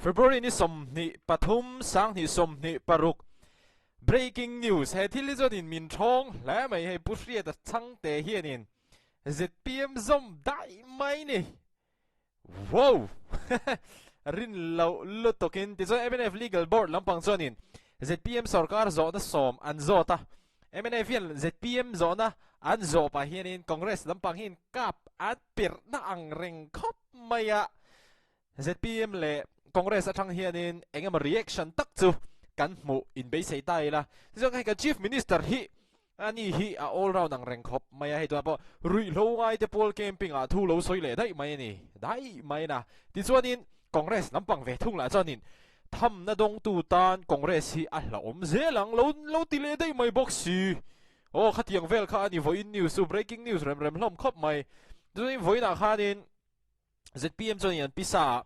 February ni 23 2026 Breaking news he thil hi chuanin min thawng hle mai hei Pu Hriata chhangte hianin zpm zawm daih mai ni. Wow! Rin loh lutukin tichuan mnf Legal Board lampang chuanin zpm sorkar zawhna sawm an zawt a, mnf hian zpm zawhna an zawh pah hianin Congress lampang hian kap an perhna ang reng khawp mai a, zpm leh Congress atang hianin eng emaw reaction tak chu kan hmuh inbeisei ta ila. Tichuan hei kan Chief Minister hi ani hi a all round ang reng khawp mai a, hei tunah pawh ruihhlo ngaite pawl camping ah thu lo sawi leh daih mai a ni, daih mai na. Tichuanin Congress lampang ve thung lah chuanin thamna dawngtu tan Congress hi a hlauhawm zel ang lo lo ti leh daih mai bawk si. Aw khatiang vel kha a ni vawiin news chu breaking news rem rem hlawm khawp mai. Tichuanin vawiinah khanin Zpm chuan in an pisa ah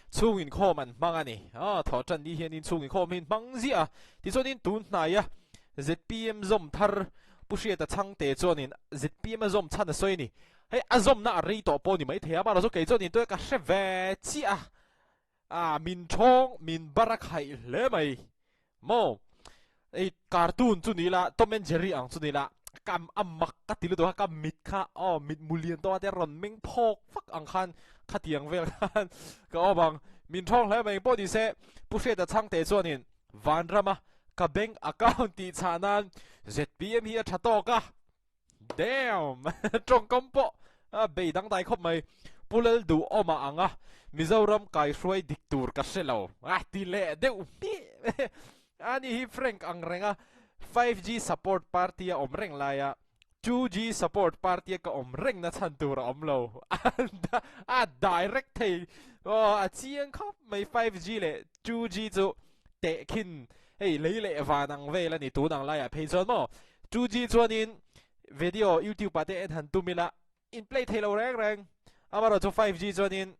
chhung inkhawm an hmang a ni. Aw, thawh tan ni hian in chhung inkhawm hi in hmang ziah a. Tichuan in tun hnaia zpm zawm thar Pu Hriata Chhangte chuan in zpm a zawm chhan a sawi a ni. Hei a zawmna a rei tawh pawh ni maithei a, amaherawhchu kei chuan in tuai ka hre ve chiah a. Ah, min thawng, min bar a khaih hle mai. Maw? Ei cartoon chu ni la, Tom and Jerry ang chu ni la, ka a mak ka ti lutuk a, ka mit kha aw mit mu lian tawh a te rawn meng phawk fak ang khan khatiang vel khan ka awm ang. Min thawng hle mai engpawh ni se, Pu Hriata Chhangte chuanin Vanrama ka bank account tih chhah nan zpm hi a tha tawk a. Damn! Tawngkam pawh a bei dangdai khawp mai. Pu Lalduhawma ang a, Mizoram kaihruai dik tur ka hre lo. A ti leh deuh hmih. Ani hi Frank ang reng a, 5G support party a awm reng lai a, 2G support party a ka awm reng na chhan tur a awm lo. A direct thei. Aw, a chiang khawp mai 5G leh 2G chu tehkhin hei lei leh van ang vel a ni tun ang laiah phei chuan maw. 2G chuanin video YouTube ah te en han tum ila in play thei lo reng reng. Amaherawhchu 5G chuanin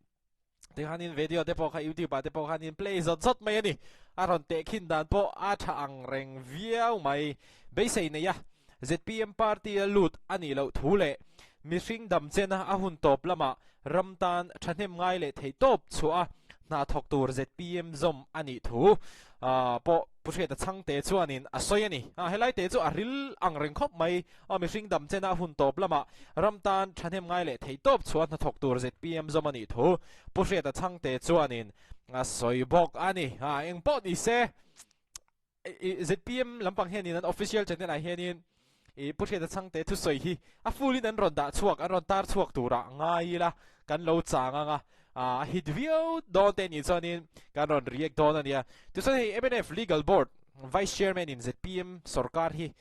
tikhanin video te pawh kha YouTube ah te pawh khan in play zawt zawt mai a ni. A rawn tehkhin dan pawh a tha ang reng viau mai. Beisei nei a zpm party a lut a nih loh thu leh mihring dam chena a hun tawp lamah ram tan thahnem ngai leh thei tawp chhuah a hna thawk tur zpm zawm a nih thu pawh Pu Hriata Chhangte chuanin a sawi a ni. Helai te chu a ril ang reng khawp mai. Mihring dam chena hun tawp lamah ram tan thahnem ngai leh thei tawp chhuah a hna thawk tur zpm zawm a nih thu Pu Hriata Chhangte chuanin a sawi bawk a ni. Engpawh ni se. Zpm lampang hianin an official channel ah hianin i Pu Hriata Chhangte thusawi hi a full in an rawn dah chhuak, an rawn tar chhuak turah ngai ila kan lo chang ang a, a hit viau dawn te nih chuanin kan rawn react dawn a nia. Tichuan hei mnf Legal Board Vice Chairman in zpm sorkar hi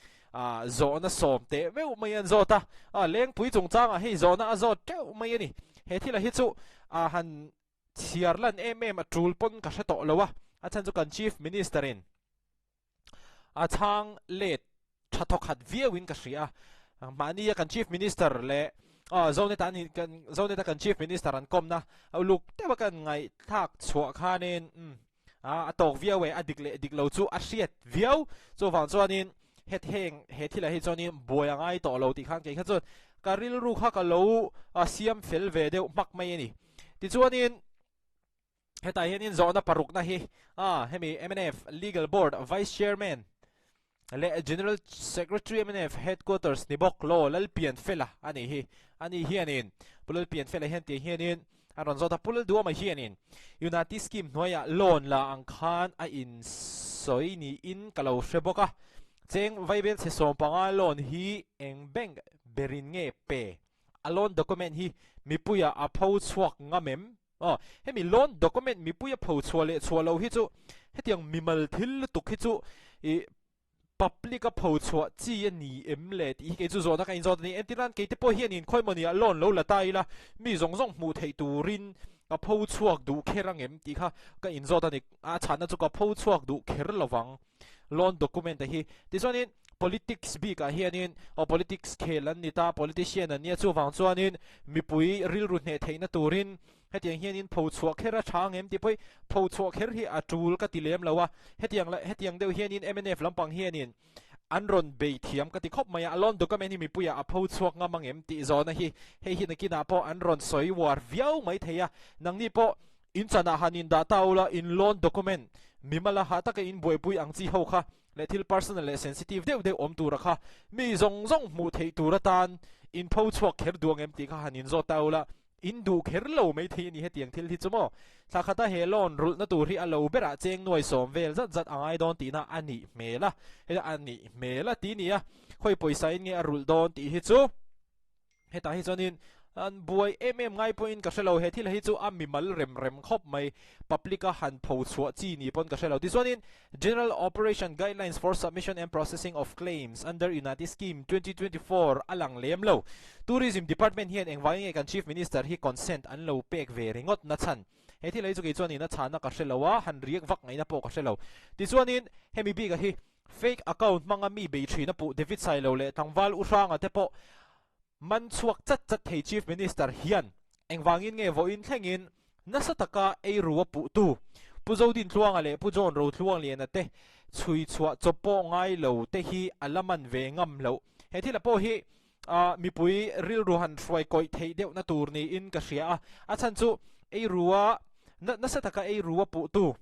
zawhna sawm teh meuh mai an zawt a, Lengpui chungchangah hei zawhna a zawt teuh mai a ni. He thil ah hi chu han Chhiar lan em em a tul pawn ka hre tawh lo a, a chhan chu kan Chief Minister in a chhang let tha thawkhat viau in ka hria a, mahni a kan Chief Minister leh Zonet an kan Zonet a kan Chief Minister an kawmna uluk deuh a kan ngaihthlak chhuah khanin a tawk viau e, a dik leh dik lo chu a hriat viau, chuvang chuanin het heng he thil ah hi chuanin buai a ngai tawh lo tih khan kei kha chuan ka rilru kha ka lo siam fel ve deuh hmak mai a ni. Tichuanin hetah hianin zawhna parukna hi a hemi mnf Legal Board Vice Chairman leh General Secretary mnf Headquarters ni bawk Law Lalpianfela a nih hi. Ani hianin Pu Lalpianfela hian tiang hianin a rawn zawt a, Pu Lalduama hianin Unati Scheme hnuaiah loan la ang khan a insawi niin ka lo hre bawk a, cheng vaibel chhe 15 loan hi eng bank berin nge pe? A loan document hi mipuia a pho chhuak ngam em? Aw, hemi loan document mipuia pho chhuah leh chhuah lo hi chu hetiang mimal thil lutuk hi chu ih public a pho chhuah chi a ni em le tih hi kei chu zawhna ka inzawt a ni. Entirnan keite pawh hian inkhawi maw nia loan lo la ta ila mi zawng zawng hmuh theih turin ka pho chhuak duh kher ang em tih kha ka inzawt a ni. A chhanna chu ka pho chhuak duh kher lovang. Loan document te hi. Tichuanin politics bikah hianin aw politics khel an ni ta, politician an nia chuvang chuanin mipui rilru hneh theihna turin hetiang hianin pho chhuah kher a tha ang em tih pawh hi pho chhuah kher hi a tul ka ti lem lo a. Hetiang leh hetiang deuh hianin mnf lampang hianin an rawn bei thiam ka ti khawp mai a, a loan document hi mipuiah a pho chhuak ngam ang em tih zawhna hi hei hi nakinah pawh an rawn sawi uar viau mai thei a. Nangni pawh. In chanah han in dah ta ula, in loan document, mimala hah taka in buaipui ang chi ho kha leh thil personal leh sensitive deuh deuh awm tura kha mi zawng zawng hmuh theih tur atan in pho chhuak kher duh ang em tih kha han in zawt ta ula, in duh kher lo mai thei a ni hetiang thil hi chu maw. Thla khata he loan rulhna tur hi a lo berah cheng nuai sawm vel zat zat a ngai dawn tihna a nih hmel a, heta a nih hmel a ti nia, khawi pawisa in nge a rulh dawn tih hi chu. Hetah hi chuanin an buai em em ngai pawhin ka hre lo, he thil hi chu a mimal rem rem khawp mai, public a han pho chhuah chi ni pawn ka hre lo. Tichuanin General Operation Guidelines for Submission and Processing of Claims under Unati Scheme 2024 a lang lem lo. Tourism Department hian engvangin nge kan Chief Minister hi consent an lo pek ve ringawt na chhan? He thil hi chu kei chuanin a chhana ka hre lo a, han riak vak ngaihna pawh ka hre lo. Tichuanin hemi bikah hi Fake account hmanga mi bei thin a puh David Sailo leh tlangval U Hranga te pawh man chhuak chat chat thei Chief Minister hian engvangin nge vawiin thlengin nasa taka eiru a puhtu Pu Zodin Tluanga leh Pu John Rotluangliana te chhui chhuah chawp pawh ngai lo te hi a la man ve ngam loh. He thila pawh hi mipui rilru han hruai kawih theih deuhna tur niin ka hria a, a chhan chu eiru a nasa taka eiru a puhtu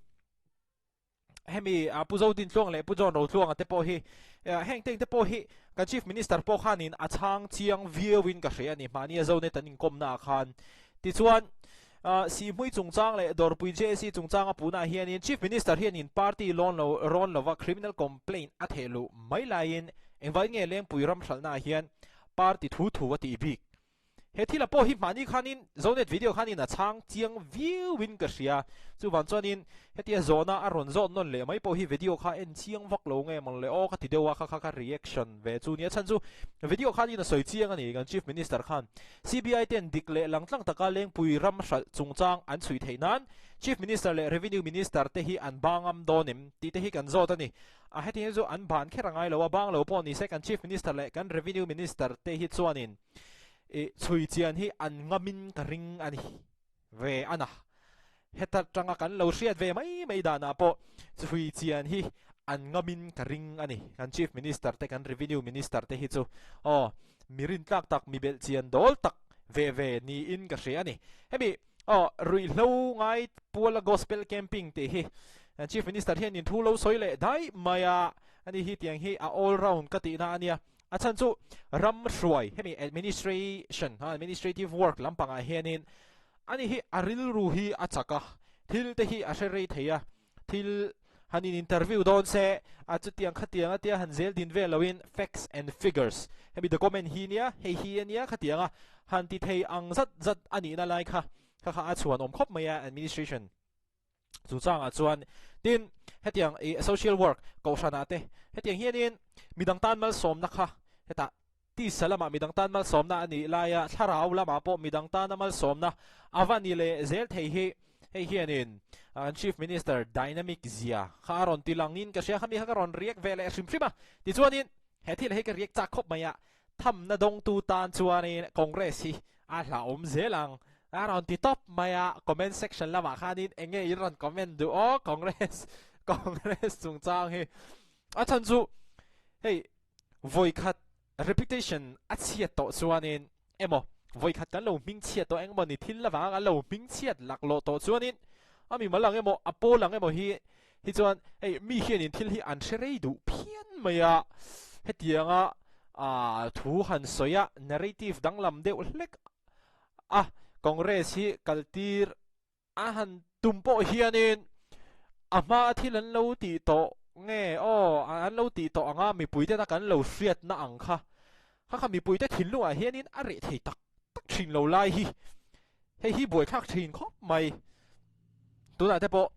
Hemi Pu Zodin Tluang leh Pu John Rotluanga te pawh hi heng teng te pawh hi kan Chief Minister pawh khanin a chhang chiang viauin ka hria a ni. Mahnia Zonet an inkawmna ah khan. Tichuan Sihhmui chungchang leh Dawrpui JAC chungchanga puhnaah hianin Chief Minister hianin party lawn lo rawn lova criminal complaint a theh luh mai laiin engvai nge Lengpui ram hralhnaah hian party thu thu a tih bik He thila pawh hi hmahni khanin Zonet video khanin a chhang chiang viauin ka hria. Chuvang chuanin hetia zawhna a rawn zawt nawn leh mai pawh hi video kha en chiang vak lo nge mawn le aw ka ti deuh a, kha kha kha reaction ve chu nia. Chhan chu video khanin a sawi chiang a ni kan Chief Minister khan. CBI ten dik leh langtlang taka Lengpui ram hralh chungchang an chhui theih nan Chief Minister leh Revenue Minister te hi an bangam dawn em tih te hi kan zawt a ni. A heti hi chu an ban kher a ngai lo a, bang lo pawh ni se kan Chief Minister leh kan Revenue Minister te hi chuanin I chhui chian hi an ngamin ka ring a ni ve a na. Heta tanga kan lo hriat ve mai mai danah pawh chhui chian hi an ngamin ka ring a ni. Kan Chief Minister te, kan Revenue Minister te hi chu aw mi rintlak tak, mi belh chian dawl tak ve ve niin ka hria a ni. Hemi aw ruihhlo ngai puala Gospel Camping tih hi Chief Minister hian in thu lo sawi leh daih mai a, ani hi tiang hi a all round ka tihna a nia. A chhan chu ram hruai hemi administration, administrative work lampangah hianin ani hi a rilru hi a chak a, thil te hi a hre rei thei a, thil han in interview dawn se a chutiang khatiang a tia han zel din vel loin facts and figures hemi document hi nia hei hi ania khatiang a han ti thei ang zat zat a nihna lai kha kha kha a chhuan awm khawp mai a administration. Chu changah chuan tin hetiang i social work kohhranah te hetiang hianin midang tan malsawmna kha hetah tisa lamah midang tan malsawmna a nih laia thlarau lamah pawh midang tana malsawmna a va ni leh zel thei hi hei hianin an Chief Minister dynamic zia kha a rawn ti langin ka hria khami kha ka rawn react ve leh hrim hrim a tichuanin he thil hi ka react chak khawp mai a Thamna dawngtu tan chuanin Congress hi a hlauhawm zel ang. A rawn ti tawp mai a, comment section lamah khanin eng nge in rawn comment duh aw Congress Congress chungchang hi. A chhan chu hei vawikhat reputation a chhiat tawh chuanin emaw vawikhat kan lo hming chhiat tawh engemaw ni thil avanga kan lo hming chhiat laklawh tawh chuanin a mimal ang emaw a pawl ang emaw hi hi chuan hei mi hianin thil hi an hre rei duh phian mai a, hetianga ah thu han sawi a narrative danglam deuh hlek a Congress hi kaltir a han tum pawh hianin a hma a thil an lo tih tawh nge aw an lo tih tawh anga mipui tena kan lo hriatna ang kha kha kha mipui te thinlungah hianin a reh thei tak tak thin lo lai hi Hei hi buaithlak thin khawp mai. Tunah te pawh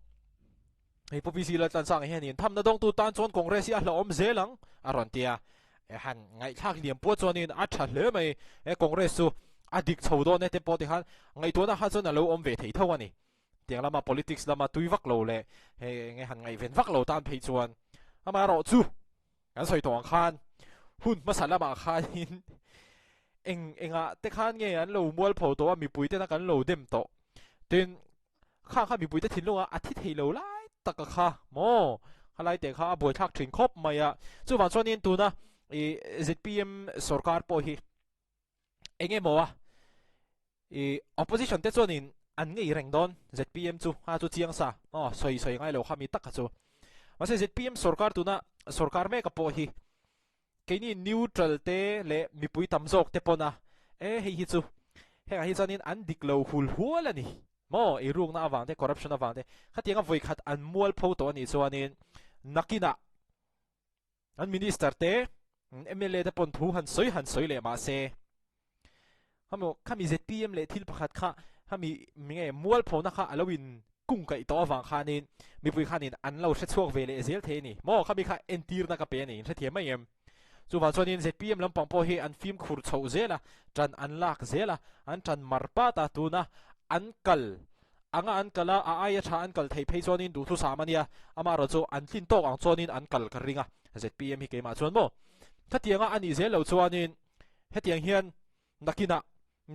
hei Pu PC Laltlansanga hianin thamna dawngtu tan chuan Congress hi a hlauhawm zel ang a rawn ti a. E han ngaihthlak liam puat chuanin a tha hle mai. E Congress chu a dik chho dawn e te pawh tikhan ngaihtuahna kha chuan a lo awm ve thei tho a ni. Tiang lama politics lama tui vak lo leh hei enge han ngaihven vak lo tan phei chuan amaherawhchu Kan sawi tawh ang khan hun hmasa lamah khanin eng engah te khan nge an lo mualpho tawh a, mipui tena kan lo dem tawh. Tin, kha kha mipui te thinlunga a thi thei lo lai taka kha maw? Kha lai te kha a buaithlak thin khawp mai a. Chuvang chuanin tuna i zpm sorkar pawh hi eng emaw a i opposition te chuanin An ngei reng dawn zpm chu a chu chiang sa aw sawi sawi ngai lo kha mi tak kha chu. Mahse zpm sorkar tuna sorkar mek a pawh hi keini neutral te leh mipui tam zawk te pawn a e hei hi chu hengah hi chuanin an dik lo hul hual a ni maw eirukna avang te corruption avang te khatianga vawikhat an mualpho tawh a nih chuanin nakinah An Minister te, mla te pawn thu han sawi han sawi leh mahse, khami khami zpm leh thil pakhat kha khami nge mualphona kha a lo in kung kaih tawh avang khanin mipui khanin an lo hre chhuak ve leh zel thei a ni maw? Khami kha entirna ka pe a ni, in hrethiam mai em? Chuvang chuanin zpm lampang pawh hi an fimkhur chhoh zel a, ṭan an lak zel a, an ṭan mar pat a, tuna an kal Anga an kal a, a aia tha an kal theih phei chuanin duhthusam a nia, amaherawh chu an tlin tawk ang chuanin an kal ka ring a, zpm hi keimah chuan maw? Khatianga a nih zel lo chuanin hetiang hian nakinah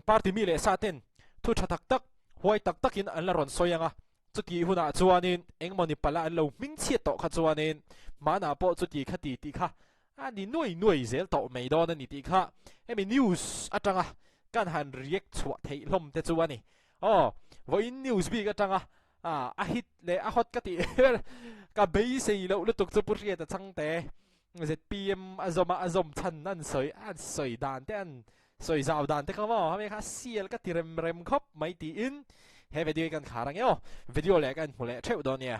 party mi leh sa ten thu tha tak tak, huai tak takin an la rawn sawi ang a, chutih hunah chuanin engmawni pala an lo hmingchhiat tawh kha chuanin hmanah pawh chuti khati tih kha a ni nuai nuai zel tawh mai dawn a ni tih kha hemi news atanga kan han react chhuah theih hlawm te chu a ni. Aw, vawiin news bik atanga a hit leh a hot ka tih ber ka beisei loh lutuk chu Pu Hriata changte zpm a zawm a, a zawm chhan an sawi an sawi dan te an sawi zau dan te kha maw hemi kha sial ka ti rem rem khawp mai tiin he video hi kan khar ang e aw, video leh kan hmu leh theuh dawn nia.